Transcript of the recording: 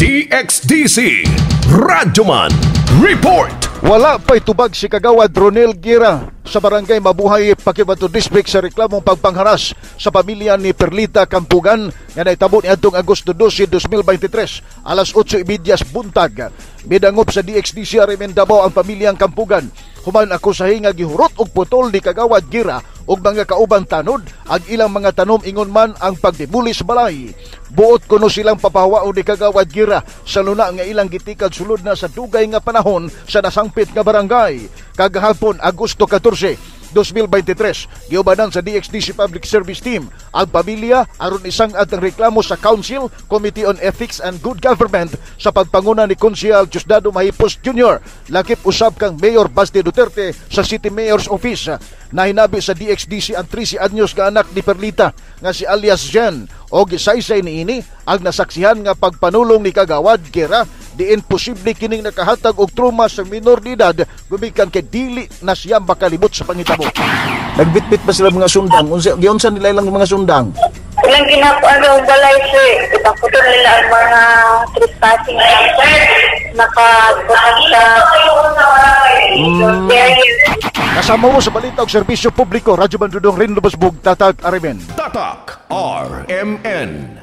DXDC Radyoman Report. Wala pa'y tubag si Kagawad Ronel Gira sa Barangay Mabuhay, Paquibato District sa reklamong pagpangharas sa pamilya ni Perlita Kampugan nga nahitabo niadtong Agosto 12, 2023, alas 8:30 buntag. Midangop sa DXDC RMN Davao ang pamilyang Kampugan human akusahi nga gihurot og putol ni Kagawad Gira og mga kauban tanod ang ilang mga tanom, ingon man ang pagdemoli sa balay. Buot kuno silang papahawaon ni Kagawad Gira sa luna nga ilang gitikad sulod na sa dugay nga panahon sa nasangpit nga barangay. Kagahapon, Agosto 14, 2023, giubanan sa DXDC Public Service Team ang pamilya aron isang-ad ang reklamo sa Council Committee on Ethics and Good Government sa pagpanguna ni Konsehal Diosdado Mahipos Jr. lakip usab kang Mayor Basti Duterte sa City Mayor's Office. Nahinabi sa DXDC ang 13 anyos nga anak ni Perlita nga si alias Jen o gisaysay niini ang nasaksihan nga pagpanulong ni Kagawad Gira, diin posible kining nakahatag og trauma sa minor de edad gumikan kay dili na siya makalimot sa panghitabo. Nagbitbit ba sila mga sundang? Unsa giunsa nila ilang mga sundang? Ilang ginakuan ang balay, sir. Ipaputol nila ang mga trespassing na nakabukas sa area. Kasama mo sa balita og serbisyo publiko, Radyo Bandudong Rin Lubosbug, Tatak RMN. Tatak RMN.